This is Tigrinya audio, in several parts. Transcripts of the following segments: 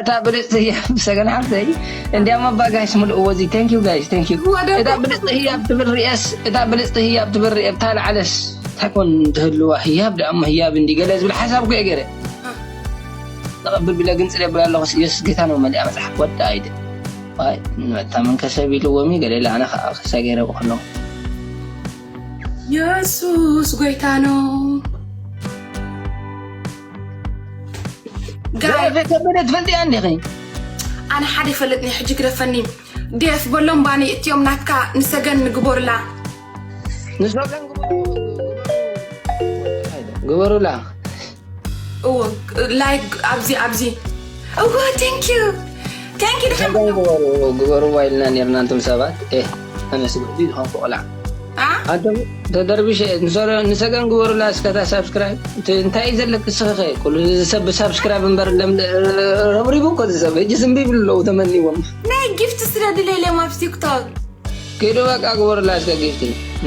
እታ ብልጽቲ ህያብ ሰገን ሓፍተይ። እንዲያም ኣባ ጋይስ ምልእዎ እዚ። Thank you guys, thank you። እታ ብልጽቲ ህያብ ትብል ርእየስ፣ እታ ብልጽቲ ህያብ ትብል ርእየ እታ ለዓለስ እንታይ ኮን ትህልዋ ህያብ ደኣ እሞ ህያብ እንዲ ገለ ዝብል ሓሳብ እኮ እየ ገይረ። ተቐብል ቢለ ግን ጽለ ብላ ኣለኹ። ኢየሱስ ጌታ ነው መሊኣ መጽሓፍ ወዳ ኣይደ። ዋይ፣ መታመን ከሰብ ኢልዎም እዩ ገለ ኢለ ኣነ ኸኣ ከሳ ገይረ ብኸለኹ። ኢየሱስ ጌታ ነው። ጋይ ደረፈ ከበደ ትፈልጥያ እንዲኺ? ኣነ ሓደ ይፈልጥኒ፣ ሕጂ ግደፈኒ። ዴፍ በሎም ባኒ እትዮም ናትካ ንሰገን ንግበሩላ። ንሰገን ግበሩ፣ ግበሩላ። እዎ፣ ላይክ ኣብዚ፣ ኣብዚ። እዎ፣ thank you። Thank you፣ ድሓን ሰገን ግበሩ፣ ግበሩ ዋይልና ኔርና እንቱም ሰባት። ኤ፣ ኣነስ ጉዲ ዝኾንኩ ቆልዓ። አ? ኣንቱም ተደርቢሸ፣ ንሰረ-፣ ንሰገን ግበሩላ እስከ እታ ሳብስክራይብ። እቲ እንታይ እዩ ዘለክ እስኺ ኸ? ኩሉ እዚ ሰብ ብሳብስክራይብ እምበር ለም-፣ ረብሪቡ እኮ እዚ ሰብ። ሕጂ ዝንቢ ይብሉ ኣለዉ ተመንይዎም። ናይ ጊፍት ስለ ድሌለም ኣብ ቲክቶክ። ኪዱ በቃ ግበሩላ እስከ ጊፍት።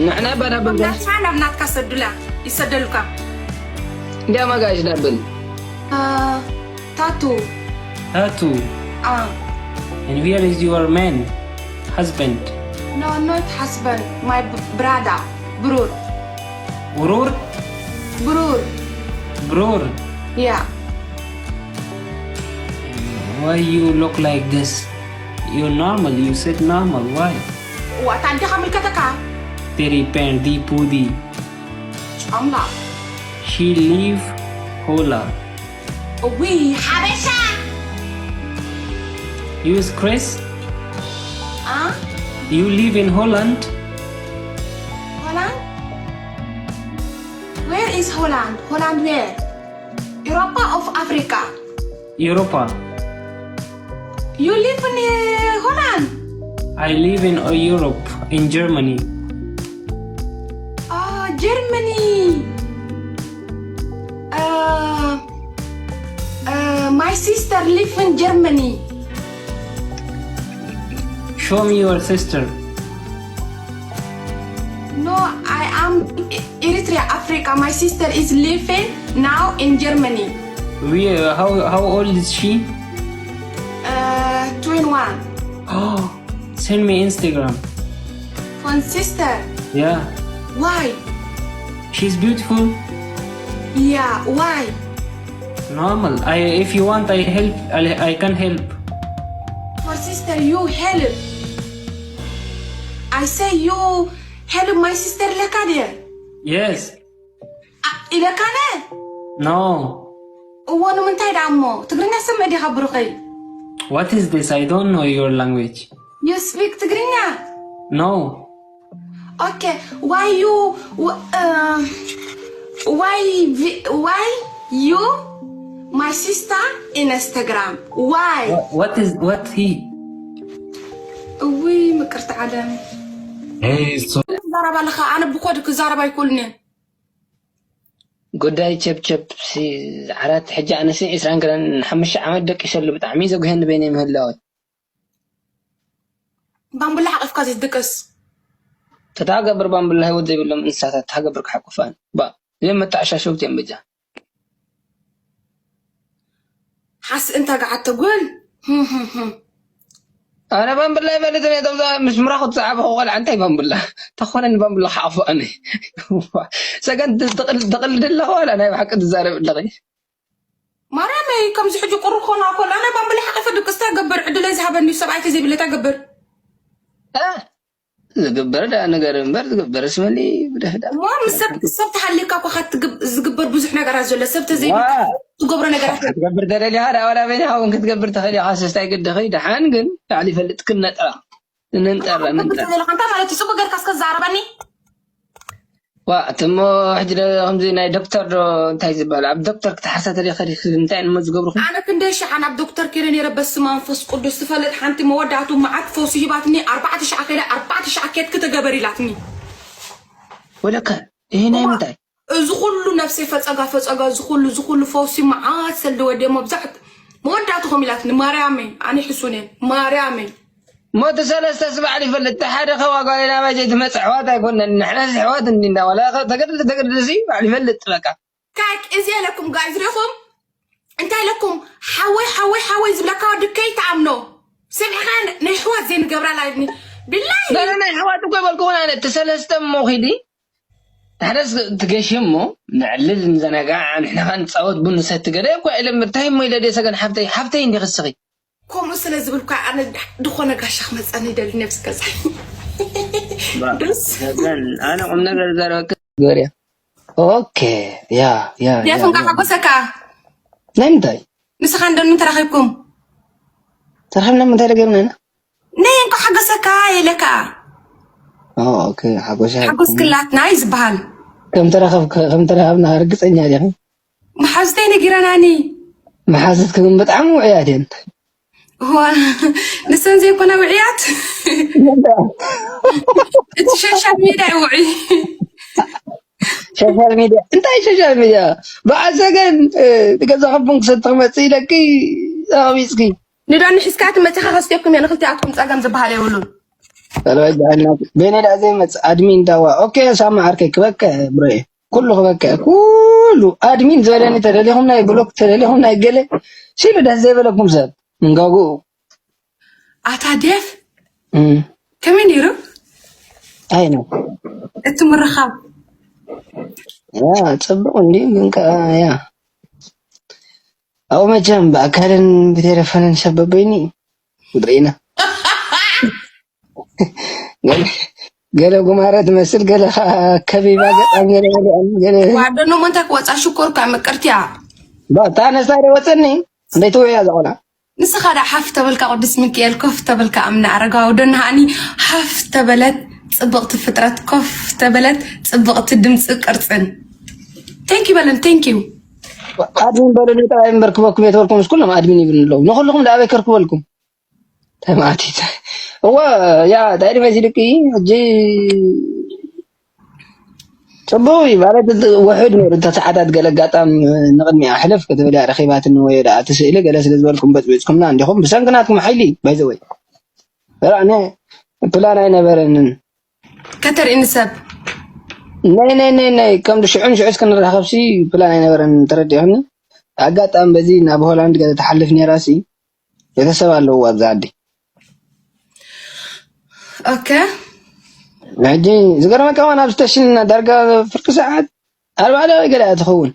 ንሕና ባዳ ብንታ። እንዳስሓ ናብ ናትካ ሰዱላ፣ ይሰደሉካ። እንዲያ መጋሽ ዳብል። አ፣ ታቱ። Tattoo. አ። And where is your man? Husband? No, not husband. My b-, brother. ብሩር። Urur? ብሩር። Brur? Yeah. Why you look like this? You're normal. You said normal. Why? ዋታ እንዲኻ ምልከተካ? Teri pen di pudi. ጫምላ። She live hola. ዊ ሓበሻ። You is Chris? አ? You live in Holland? Holland? Where is Holland? Holland where? Europa of Africa? Europa. You live in uh, Holland? I live in uh, Europe, in Germany. Ah, Germany. Uh, uh, my sister live in Germany. Show me your sister. No, I am E-, Eritrea, Africa. My sister is living now in Germany. We, uh, how, how old is she? Uh, twenty-one. Oh, send me Instagram. Phone sister. Yeah. Why? She's beautiful. Yeah, why? Normal. I, if you want, I help. I, I can help. For sister, you help. I say you help my sister ለካ ድየ? Yes. አ፣ ኢለካ ነ? No. እዎ፣ ንምንታይ ደኣ እሞ? ትግርኛ ሰምዕ ዲኻ ብሩኸይ? What is this? I don't know your language. You speak ትግርኛ? No. Okay, why you, w-, uh, why vi-, why you, my sister, Instagram? Why? What, what is, what he? እውይ፣ ምቅርቲ ዓለም። Hey, so ትዛረብ ኣለኻ፣ ኣነ ብኮድ ክዛረብ ኣይክእልን እየ። ጉዳይ ቸብቸብ ሲ ዓራት ሕጂ ኣነሲ ዕስራን ክልተን ሓሙሽተ ዓመት ደቂሰሉ፣ ብጣዕሚ ዘጉሄኒ በይነይ ምህላወይ። ባምቡላ ሓቂፍካ ዘይትድቅስ። ተታገብር ባምቡላ ህይወት ዘይብሎም እንስሳታት ተሃገብር ክሓቁፋን። ባ፣ እዚኦም መተዓሻሸውቲ እዮም በጃ። ሓስ እንታ ገዓት ተጉል። ህም፣ ህም፣ ህም። ኣነ ባምቡላ ይፈልጥ እየ፣ እቶም ምስ ምራኹ ዝዓበኹ ቆልዓ እንታይ ባምቡላ? ተኾነኒ ባምቡላ ክሓፉ ኣነ። ሰገን ትቕል-፣ ትቕልድ ኣለኹ ዋላ ናይ ብሓቂ ትዛረብ ኣለኺ? ማርያመይ፣ ከምዚ ሕጂ ቁሩብ ኮና ኮላ፣ ኣነ ባምቡላ ሓቂፈ ድቅስ እንታይ ገብር? ዕድለይ ዝሃበኒ ሰብኣይ ተዘይብለ እንታይ ገብር? እ? ዝግበር ደኣ ነገር እምበር ዝግበር ስመሊ ብደህ ደኣ። እሞ ምስ ሰብ፣ ሰብ ተሃልየካ እኮ ኢኻ ትግብ-፣ ዝግበር ብዙሕ ነገራት ዘሎ። ሰብ ተዘይብልካ ዋ። ትገብሮ ነገራት ክትገብር ተደሊኻ ደኣ ዋላ በይንኻ እውን ክትገብር ትኽእል ኢኻ። ስስታይ ግድኺ ደሓን ግን ላዕሊ ይፈልጥ ክንነጥራ። ንንጠራ፣ ንንጠራ። ዘለኻ እንታይ ማለት እዩ? ጽቡቅ ጌርካ እስከ ዛረበኒ። ዋ፣ እትሞ ሕጂ ዶ ከምዚ ናይ ዶክተር ዶ እንታይ ዝበሃል? ኣብ ዶክተር ክትሓርሰ ተደሊኻ ዲኺ እንታይ እሞ ዝገብርኹም? ኣነ ክንደይ ሸሓን ኣብ ዶክተር ከይደ ነይረ፣ በስመ መንፈስ ቅዱስ ትፈልጥ፣ ሓንቲ መወዳእቱ መዓት ፈውሲ ሂባትኒ፣ ኣርባዕተ ሸዓ ከይደ፣ ኣርባዕተ ሸዓ ኬድኪ ተገበር ኢላትኒ። ወለከ፣ ይሄ ናይ እዋ፣ ምንታይ? እዚ ኩሉ ነፍሰይ ፈጸጋ፣ ፈጸጋ፣ እዚ ኩሉ፣ እዚ ኩሉ ፈውሲ መዓት ሰልዲ ወደ መብዛሕት መወዳእቱ ከም ኢላትኒ፣ ማርያመይ፣ ኣነ ሕሱን እየ፣ ማርያመይ። ሞት ሰለስተ ስባዕ ይፈልጥ። ሓደ ከዋጓሌ ናባይ ዘይትመጽእ ኣሕዋት ኣይኮነን። ንሕና እዚ ኣሕዋት እንዲና፣ ዋላ ከ-፣ ተገድል፣ ተገድል እዚ ባዕሉ ይፈልጥ በቃ። ካክ እዚ የለኩም ጋይዝ ሪኹም? እንታይ ኢለኩም? ሓወይ ሓወይ ሓወይ ዝብለካ ወዲ ከይትኣምኖ። ስምዕኻ ናይ ኣሕዋት ዘይንገብራ ላይቭ ኒ-፣ ብላይ። ገለ ናይ ኣሕዋት እኮ ይበልኩ እውን ኣነ፣ እቲ ሰለስተ እሞ ኺዲ ሓደ ትገሽ እሞ ንዕልል ንዘናጋዕ፣ ንሕና ኸኣ ንጻወት፣ ቡን ንሰቲ ገለ እኮ ኢለ እምበር፣ እንታይ እሞ ኢለ ድየ ሰገን ሓፍተይ፣ ሓፍተይ እንዲኺ እስኺ። ከምኡ ስለ ዝብልኳ ኣነ ዝኾነ ጋሻ ክመጸኒ ይደሊ ነብሲ ገዛ። ደስ ሰገን፣ ኣነ ቁም ነገር ዛረበኪ ገርያ። ኦኬ፣ ያ፣ ያ፣ ያ፣ ዴፍ እንኳ ያ። ሓጎሰካ። ናይ ምንታይ? ንስኻ እንደኑ ተራኺብኩም። ተራኺብና ምንታይ ደገርና ኢና? ነይ እንኳ ሓጎሰካ የለካ። ኦ፣ ኦኬ፣ ሓጎሳ ሓጎስ ክላትና እዩ ዝበሃል። ከም ተራኸብ-፣ ከም ተራኸብና ርግጸኛ ዲኺ? መሓዙተይ ነጊረናኒ። መሓዙትኪ ግን ብጣዕሚ ውዕያት እየን። እዋ፣ ንሰን ዘይኮና ውዕያት። እቲ ሸሻል ሜዳ እዩ ውዑይ። ሶሻል ሚድያ እንታይ? ሶሻል ሚድያ በዓል ሰገን፣ እ፣ ገዛኹም ቡን ክሰቲ ክመጽእ ኢለኪ ኣቕቢጽኪ። ንዳኒ ሒዝካ ትመጽኻ ከስትየኩም እየ። ንክልቲኣትኩም ጸገም ዝበሃል የብሉን። ሰለዋይ ጃሃልና ቤኔዳ ዘይመጽእ ኣድሚን ዳዋ። ኦኬ፣ ሳማ ዓርከይ ክበቅዕ ብሮየ። ኩሉ ክበቅዕ። ኩሉ ኣድሚን ዝበለኒ ተደሊኹም ናይ ብሎክ ተደሊኹም ናይ ገለ ሲሉ ደስ ዘይበለኩም ሰብ ምንጋጉ። ኣታ ዴፍ እም፣ ከመይ ነይሩ ኣይ ነው። እቲ ምርኻብ? ያ፣ ጽቡቕ እንዲ ግን ከኣ ያ። ኣብኡ መቸም ብኣካልን ብቴሌፎንን ሰብ በበይኑ እዩ። ርኢና። ገለ፣ ገለ ጉማረ ትመስል፣ ገለ ኸኣ ከቢባ ገጻን ገለ ገሊኣን፣ ገለ ዋዶ ኖሞ እንታይ ክወጻ ሽኮር እኳ ምቅርትያ። ባ፣ እታ ኣነስታይ ዶ ወጸኒ? እንደይ ትውዕያ እዛ ቆልዓ? ንስኻ ደኣ ሓፍ ተበልካ ቅዱስ ሚካኤል፣ ኮፍ ተበልካ እምነ ኣረጋዊ፣ ዶ ነሃኒ ሓፍ ተበለት ጽብቕቲ ፍጥረት፣ ኮፍ ተበለት ጽብቕቲ ድምጺ ቅርጽን። Thank you በለን፣ thank you። ኣድሚን በሉኒ ጥራይ እምበር ክበኩም እየ ተበልኩምስ ኩሎም ኣድሚን ይብሉኒ ኣለዉ። ንኹልኹም ደኣ ኣበይ ከርክበልኩም? ተማቲት። እወ፣ ያ፣ እንታይ ድመሲልኪ? ሕጂ ጽቡቕ እዩ ማለት፣ እቲ ውሑድ ነይሩ፣ እታ ሰዓታት ገለ ኣጋጣም ንቕድሚኣ ሕልፍ ክትብል እያ ረኺባትኒ፣ ወይ ደኣ እቲ ስእሊ ገለ ስለ ዝበልኩም በጽቢጽኩምና እንዲኹም፣ ብሰንኪ ናትኩም ሓይሊ፣ by the way። በላ፣ ኣነ ፕላን ኣይነበረንን። ከተርእኒ ሰብ። ነይ፣ ነይ፣ ነይ፣ ነይ፣ ከም ሽዑን ሽዑስ ክንራኸብሲ ፕላን ኣይነበረንን፣ ተረዲእኽኒ? ኣጋጣሚ በዚ ናብ ሆላንድ ገለ ትሓልፍ ነይራሲ፣ ቤተሰብ ኣለዎ ኣብዚ ዓዲ። ኦኬ። ሕጂ ዝገርመካ እውን ኣብ ስቴሽን ዳርጋ ፍርቂ ሰዓት ኣርባዕተ ወይ ገለ እያ ትኸውን።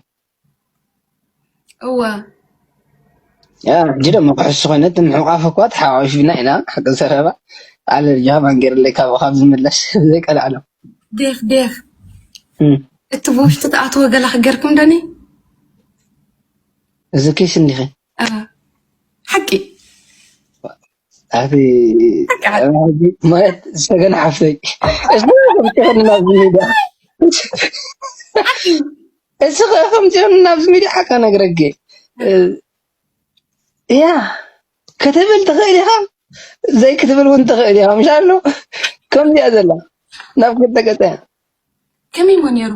እወ። ያ፣ ሕጂ ደሞ ክሕሱ ኮይነ፣ እቲ ምሕቋፍ እኳ ተሓቋፊፍና ኢና፣ ሓቂ ዘረባ። ኣለርጂ ሃማን ገይርለይ ካብኡ ካብ ዝምለስ ዘይቀላዕሎ። ዴፍ፣ ዴፍ። እም። እቲ ብውሽጢ ተኣትዎ ገለ ክገርኩም ደኒ? እዚ ኬስ እንዲኺ? እ፣ ሓቂ። ኣቲ ማለት ሰገን ሓፍተይ፣ እስቲ ከምትኸኒ ናብዚ ሜዳ፣ እስኸ ከምትኸኒ ናብዚ ሜዳ ሓቃ ነግረኪ። እ፣ እያ ክትብል ትኽእል ኢኻ፣ ዘይክትብል እውን ትኽእል ኢኻ። ምሽ ኣሎ ከምዚኣ ዘላ ናብ ክልተ ገጸ እያ። ከመይ እሞ ነይሩ?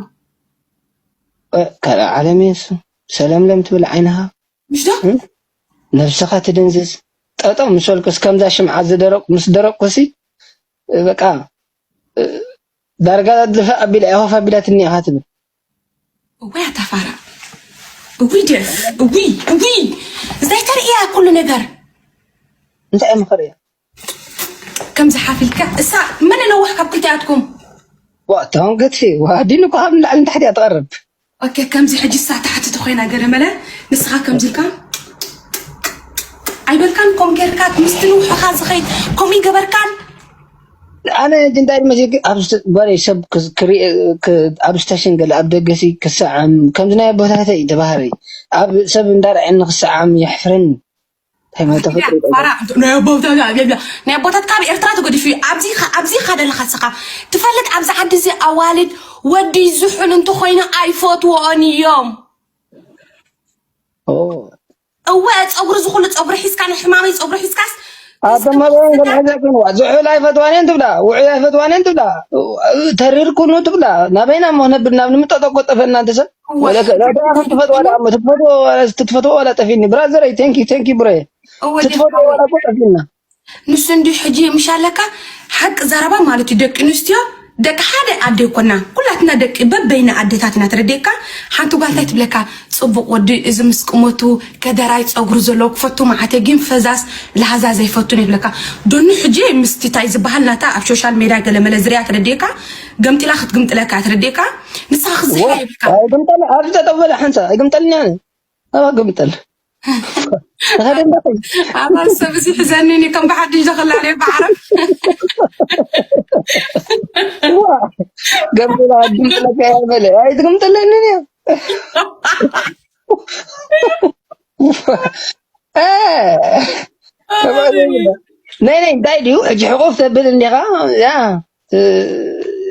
እ፣ ካልእ ዓለም እየ እሱ። ሰለምለም ትብል ዓይንኻ። ምሽ ዶ? ነብስኻ ትድንዝዝ። ጠጠው ምስ በልኩስ ከምዛ ሽምዓ ዝደረቁ ምስ ደረቅኩሲ፣ በቃ፣ ዳርጋ ድፋእ ኣቢላ እያ ኮፍ ኣቢላትኒ ኢኻ ትብል። እውይ ኣታ ፋራ፣ እውይ ዴፍ፣ እውይ እውይ፣ እንታይ ተርእያ ኩሉ ነገር። እንታይ እየ ምኸርእያ? ከምዚ ሓፍ ኢልካ እሳ መን ነዋሕ ካብ ክልቲኣትኩም? ዋ፣ እታ ውን ገትፊ፣ ዋ፣ ኣዲኒ እኮ ካብ ንላዕሊ ንታሕቲ እያ ትቐርብ። ኦኬ፣ ከምዚ ሕጂ እሳ ታሕቲ ተኾይና ገለ መለ ንስኻ ከምዚ ኢልካ ኣይበልካን? ከምኡ ጌርካ ምስቲ ንውሕኻ ዝኸይድ ከምኡ ይገበርካን? ኣነ ሕጂ እንታይ መሲልኪ፣ ኣብ ስ-፣ ጓለይ ሰብ ክ-፣ ክርኢ-፣ ክ-፣ ኣብ ስቴሽን ገለ ኣብ ደገሲ ክሰዓም ከምዚ ናይ ኣቦታተይ ተባህሪ ኣብ ሰብ እንዳርኣየኒ ክሰዓም የሕፍረኒ። እንታይ ማለት ተፈጥሮ ይጠፋ? ፋራ፣ ናይ ኣቦታት፣ ናይ ኣቦታት ካብ ኤርትራ ተገዲፉ እዩ። ኣብዚ ኸ-፣ ኣብዚ ኸ ደለኻ ንስኻ ትፈልጥ፣ ኣብዚ ዓዲ እዚ ኣዋልድ ወዲ ዝሑል እንተኾይኑ ኣይፈትዎኦን እዮም። ኦ። እወ፣ ጸጉሪ ዝኹሉ ጸጉሪ ሒዝካ፣ ናይ ሕማመይ ጸጉሪ ሒዝካስ ኣተመረን ገለ ሕዘክን ዋ፣ ዝሑል ኣይፈትዋን እየን ትብላ፣ ውዑይ ኣይፈትዋን እየን ትብላ፣ ተሪርኩኑ ትብላ። ናበይና እሞ ነብል፣ ናብ ንምጠጠቆ ጠፈና እንተ ሰብ? እወ። ወለ ከ-፣ ናበይ ኣኹም ትፈትዋ ደኣ እሞ፣ ትፈትዎ ዋላ፣ ትፈትዎ ዋላ ጠፊኒ። ብራዘረይ፣ ቴንኪ፣ ቴንኪ ብሮየ። እወ፣ ትፈትዎ ዴፍ ዋላ እኮ ጠፊና። ንሱ እንዲሁ ሕጂ ምሽ ኣለካ፣ ሓቂ ዘረባ ማለት እዩ። ደቂ ኣንስትዮ ደቂ ሓደ ኣደ ይኮና፣ ኩላትና ደቂ በበይና ኣደታት ኢና። ትረዴካ? ሓንቲ ጓል እንታይ ትብለካ? ጽቡቕ ወዲ፣ እዚ ምስ ቁመቱ ከደራይ ጸጉሪ ዘለዎ ክፈቱ መዓተ፣ ግን ፈዛዝ ለሃዛ ዘይፈቱን ይብለካ። ዶኒ ሕጂ ምስቲ ታይ ዝበሃል ናታ ኣብ ሶሻል ሜድያ ገለመለ ዝርያ ትረዴካ? ገምጢላ ክትግምጥለካ ትረዴካ? ንስኻ ክዝሕላ ይብልካ። ኣይግምጠል፣ ኣብዚ ጠጠው በለ ሓንሳ፣ ኣይግምጠልን እያ። ኣባ ግምጠል። ተኸደን ደኸይ። ኣባ ሰብ እዚ ሕዘኒ እኔ ከም ብሓድሽ ዘኸላለ ብዓረብ። ዋ፣ ገምጠላ ግምጠለካ እያ በለ። ኣይትግምጠለኒ እኔ። እ፣ ነይ ነይ፣ እንታይ ድዩ? ሕጂ ሕቑፍ ተብል እንዲኻ? ያ፣ እ፣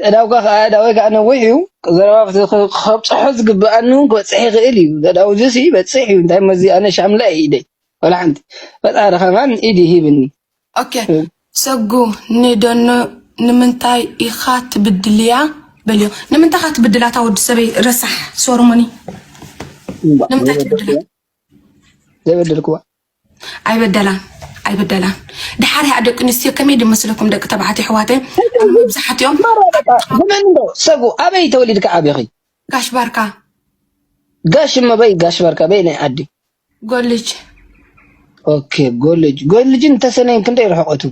ዕዳውካ ከኣ፣ ዕዳወይ ከኣ ነዊሕ እዩ። ዘረባ ከብጽሖ ዝግብኣኒ እውን ክበጽሕ ይኽእል እዩ። ዘዳውዚ ሲ በጽሕ እዩ። እንታይ መዚ ኣነ ሻምላ እየ ኢደይ። ወላ ሓንቲ። ፈጣሪ ከማን ኢድ ይሂብኒ። ኦኬ። እ። ሰጉ፣ ንደኖ ንምንታይ ኢኻ ትብድልያ? በልዮ። ንምንታይ ኢኻ ትብድላ? እታ ወዲ ሰበይ ረሳሕ ሶርሞኒ። እምባ፣ ንምንታይ ትብድላ? ዘይበደልክዋ። ኣይበደላን፣ ኣይበደላን። ድሓር ያ ደቂ ኣንስትዮ ከመይ ድመስለኩም ደቂ ተባዕትዮ ኣሕዋተይ? ኣብ መብዛሕትኦም ማራ በቃ፣ ዝመን እንዶ፣ ሰጉ፣ ኣበይ ተወሊድካ ዓቢኺ? ጋሽ ባርካ። ጋሽ እሞ በይ፣ ጋሽ ባርካ በይ ናይ ዓዲ? ጎልጅ። ኦኬ፣ ጎልጅ። ጎልጅን ተሰነይን ክንደይ ርሕቐቱ?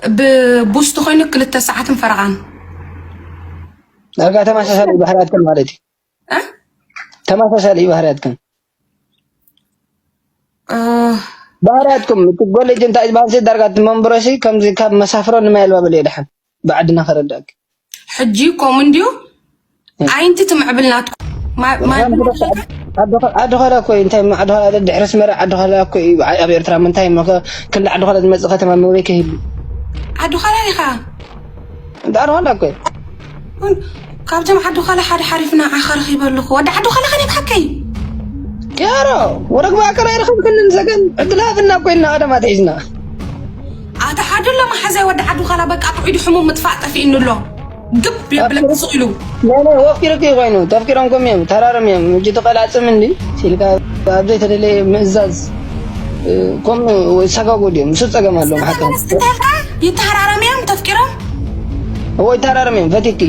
ብቡስ ተኾይኑ ክልተ ሰዓትን ፈረቓን። ዳርጋ ተመሳሳሊ ባህርያትኩም ማለት እዩ። እ? ተመሳሳሊ ባህርያትኩም። እ። ባህርያትኩም፣ እቲ ጎልጅ እንታይ ዝበሃል ሲ ዳርጋ እቲ መንበሮ ሲ ከምዚ ካብ መሳፍሮ ንማይ ኣልባ በልዮ ደሓን። ብዓድና ከረዳእኪ። ሕጂ ከምኡ እንድዩ። እ። ኣይ፣ እንቲ ትምዕብል ናትኩም። ማ-፣ ማ-፣ ዓዲ ኸላ እኮ እዩ። እንታይ ዓዲ ኸላ? ድሕሪ ኣስመራ ዓዲ ኸላ እኮ እዩ። ኣብ ኤርትራ ምንታይ እሞ ከ-፣ ክንዲ ዓዲ ኸላ ዝመጽእ ከተማ መግበይ ከይህሉ? ዓዲ ኸላ ኢኻ? እንዳ ዓዲ ኸላ እኮ እዩ። እን-፣ ካብዞም ዓዲ ኸላ ሓደ ሓሪፍና ዓኻ ረኺበ ኣለኹ። ወዲ ዓዲ ኸላ ኸን ይብሓከይ? ያሮ፣ ወረግባ ኣከራይ ረኸብክንን ሰገን ዕድል ሃብና እኮ ኢልና ቀደም ኣትሒዝና። ኣታ ሓዱሎ መሓዛይ ወዲ ዓዱ ኻላ በቃ ጥዑይ ድሕሙ ምጥፋእ ጠፊእኒ ኣሎ። ግብ የብለክ ሱቕ ኢሉ። ናይ ናይ ወፊርኪ ኮይኑ ተፍቂሮምኩም እዮም፣ ተራርም እዮም። እጅ ትቐላጽም እንዲ ሲልካ ኣብ ዘይተደለየ ምእዛዝ፣ እ፣ ኮም ወይ ሰጋጎ ድዮም። እሱ ጸገም ኣለዎም ሓቀም። እንታይ ኢልካ? ይተሃራረም እዮም ተፍቂሮም? ወይ ተራርም እዮም ፈቲኪ።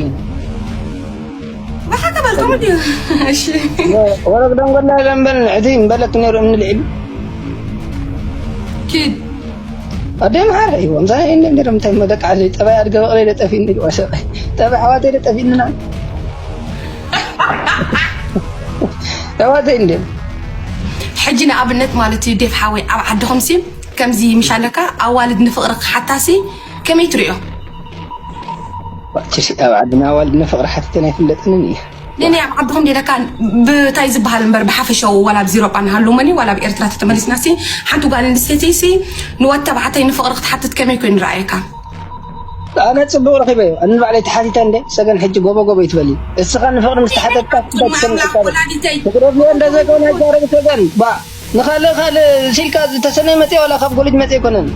ብሓቂ በልኩም ድዩ? እሺ። ወረግ ደንጎላ ለምበል ንዕቲ እምበለክ ነይሩ እምኒ ልዒሉ። ኪድ። ኣደ መሓረ እዩ። ወምሳ ይሄን ነገር እንታይ መደቅ ዓለ ጠባይ ኣድገ በቕለ ለጠፊ እንዲ ወሰቀ። ጠባይ ሓዋቴ ለጠፊ እንና። ተዋተ እንዲ። ሕጂ ንኣብነት ማለት እዩ ዴፍ ሓወይ ኣብ ዓድኹም ሲ ከምዚ ምሻለካ ኣዋልድ ንፍቕሪ ክሓታሲ ከመይ ትሪኦ? ባችሲ ኣብ ዓድና ኣዋልድ ንፍቕሪ ሓቲተን ኣይፍለጥንን እዩ። ነይ ኣብ ዓድኹም ዴለካ ብታይ ዝበሃል እምበር ብሓፈሻዊ ዋላ ኣብ ዚሮጳ ንሃሉ መኒ ዋላ ኣብ ኤርትራ ተተመሊስና ሲ ሓንቲ ጓል ኣንስተይቲ ሲ ንወድ ተባዕታይ ንፍቕሪ ክትሓትት ከመይ ኮይኑ ረኣየካ? ኣነ ጽቡቕ ረኺበዮ። ኣነ ንባዕለይ ተሓቲተ እንደ ሰገን ሕጂ ጎቦ ጎቦ ይትበሊ። እስኻ ንፍቕሪ ምስ ተሓተትካ ኣምላኽ ወላዲተይ። ትግረፍ እንደ ዘገና ዛረብ ሰገን። ባ ንኻልእ ካልእ ሲልካ ዝተሰነይ መጽእ ዋላ ካብ ጎልጅ መጽእ ኣይኮነን።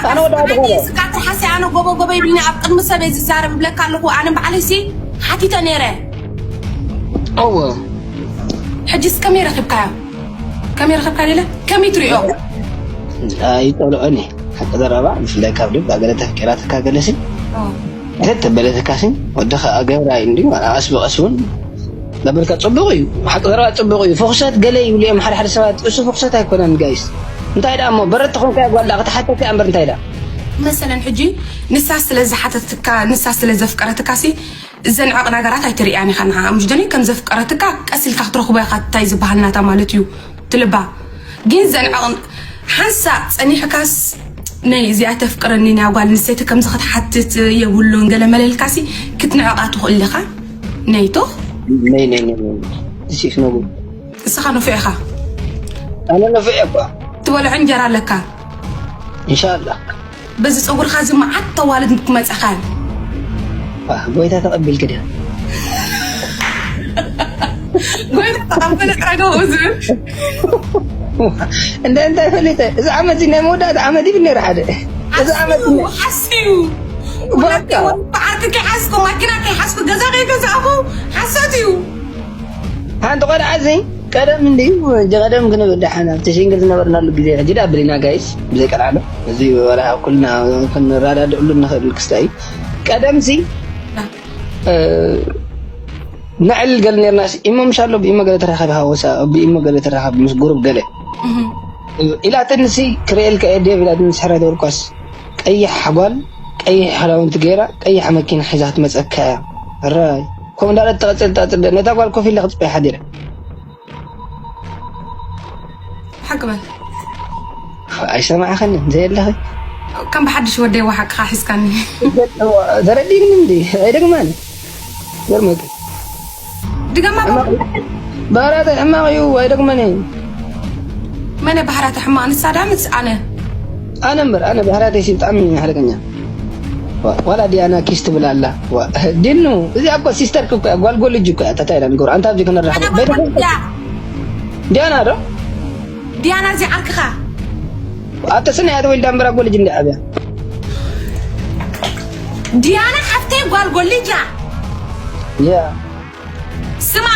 ኣነ ወዲ ዓዲ ኾነ። ስካ ትርሓሲ ኣነ ጎቦ ጎቦ ኢሉኒ ኣብ ቅድሚ ሰበይ ዝዛረብ እብለካ ኣለኹ። ኣነ ባዕለይ ሲ ሓቲተ ነይረ። እወ። ሕጂስ ከመይ ረኺብካዮ? ከመይ ረኺብካ ሌለ? ከመይ ትሪኦ? ኣይጠልዖን እየ። ሓቂ ዘረባ፣ ብፍላይ ካብ ልብ፣ ኣገለ ተፍቂራትካ ገለሲ። ኦ። ተበለትካሲ፣ ወድኻ ኣገብራ እዩ እንዲ፣ ቀስ ብቐስ እውን፣ ለበልካ ጽቡቕ እዩ። ሓቂ ዘረባ ጽቡቕ እዩ። ፍኹሳት ገለ ይብሉ እዮም ሓደ ሓደ ሰባት። እሱ ፍኹሳት ኣይኮነን ጋይስ። እንታይ ደኣ እሞ፣ በረድ ተኾንካ እያ ጓል ደኣ፣ ክትሓተት እያ እምበር እንታይ ደኣ? መሰለን ሕጂ፣ ንሳ ስለ ዝሓተትካ፣ ንሳ ስለ ዘፍቀረትካሲ፣ ዘንዕቕ ነገራት ኣይትርእያን ኢኻ ንዓኣ። ምሽ ደኒ ከም ዘፍቀረትካ ቀስ ኢልካ ክትረኽቦ ኢኻ፣ እንታይ ዝበሃል ናታ ማለት እዩ ትልባ። ግን ዘንዕቕ ሓንሳእ ጸኒሕካስ፣ ነይ እዚኣ ተፍቅረኒ ናይ ጓል ኣንስተይቲ ከምዚ ክትሓትት የብሉን ገለ መለ ኢልካሲ ክትንዕቓ ትኽእል ኢኻ። ነይ ቶኽ። ነይ፣ ነይ፣ ነይ፣ ነይ። እሺ፣ ክነጉ። እስኻ ንፉዕ ኢኻ። ኣነ ንፉዕ እየ እኮ። ትበልዖ እንጀራ ኣለካ። ኢንሻላህ። በዚ ጸጉርኻ እዚ መዓት ተዋልድ ክመጻኻ። ዋ፣ ጎይታ ተቐቢልክ ድያ? ጎይታ ተቐበለ ጥራይ ነው ዝብል። እንደ እንታይ ፈሊጠ? እዚ ዓመት እዚ ናይ መወዳእታ ዓመት ይብል ነይሩ ሓደ። እዚ ዓመት ሓስዩ፣ ሓስዩ። በቃ። ወዲ ዓርኪ ከይሓዝኩ፣ ማኪና ከይሓዝኩ፣ ገዛ ከይገዛእኹ፣ ሓሶት እዩ። ሓንቲ ቆልዓ እዚ ቀደም እንድዩ፣ እንጂ ቀደም ክንብል ደሓን ኣብቲ ሲንግል ዝነበርናሉ ግዜ ሕጂ ዳ ብሊና ጋይስ፣ ብዘይ ቀልዓለም። እዚ ወላ ኩልና ክንረዳድእሉ ንኽእል ክስታይ እዩ። ቀደም ሲ ነዕልል ገለ ነርናስ ኢሞ ምሻሎ ብኢሞ ገለ ተራኸቢ ሃወሳ ብኢሞ ገለ ተራኸቢ ምስ ጉሩብ ገለ ኢላትንሲ ክርእየልካ እየ ዴቭ ኢላትን ስሕረ ተወልኳስ ቀይሕ ሓጓል ቀይሕ ሓላውንቲ ገይራ ቀይሕ መኪና ሒዛ ክትመፀካ እያ ራይ ከምኡ እንዳለት ተቐፅል ተቐፅል ነታ ጓል ኮፍ ኢለ ክፅበያ ሓዲረ ሓቂ በል ኣይሰማዕኸንን ዘየለኺ ከም ብሓድሽ ወደይ ዋሓቅኻ ሒዝካኒ ተረዲእኒ እንዲ ኣይደግማን ገርመኪ ድገማ ባህራተ ሕማቕ እዩ ኣይደግመን እዩ መነ ባህራተ ሕማቕ ንሳ ዳ ምስ ኣነ ኣነ እምበር ኣነ ባህራተ ሲ ብጣዕሚ ሓደገኛ ዋላ ዲያና ኪስ ትብል ኣላ ዲኑ እዚ ኣኮ ሲስተር ክኮ ጓልጎ ልጅ እኮ እያ ታታይ ኢላ ንገሩ ኣንታ ኣብዚ ክነራኸብ ዲያና ዶ ዲያና እዚ ዓርክኻ ኣተ ስነ እያ ተወልዳ እምበር ኣጎ ልጅ እንዲ ዓብያ ዲያና ሓፍተይ ጓል ጎልጃ ያ ስማ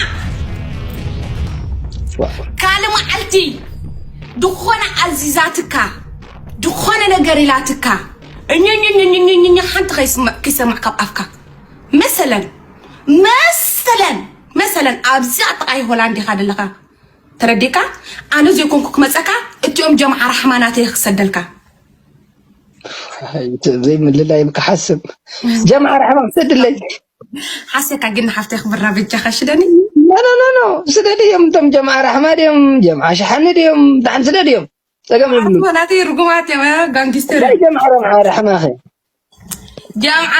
ካልእ መዓልቲ ድኾነ ኣዚዛትካ ድኾነ ነገር ኢላትካ እኝኝኝኝኝኝ ሓንቲ ከይሰማዕ ካብ ኣፍካ መሰለን መሰለን መሰለን ኣብዚኣ ጥቓይ ሆላንድ ኢኻ ዘለኻ ተረዲካ ኣነ ዘይኮንኩ ክመፀካ እቲኦም ጀምዓ ራሕማ ናተይ ክሰደልካ ዘይምልላይ ክሓስብ ጀምዓ ራሕማ ክሰድለይ ሓሴካ ግን ሓፍተይ ክብራ በጃኻ ሽደኒ ኖ ኖ ኖ ስደድ እዮም እቶም ጀምዓ ራሕማ ድዮም ጀምዓ ሸሓኒ ድዮም ብጣዕሚ ስደድ እዮም ጸገም የብሉ ናተይ ርጉማት እዮም ጋንጊስተር ጀምዓ ራሕማ ኸ ጀምዓ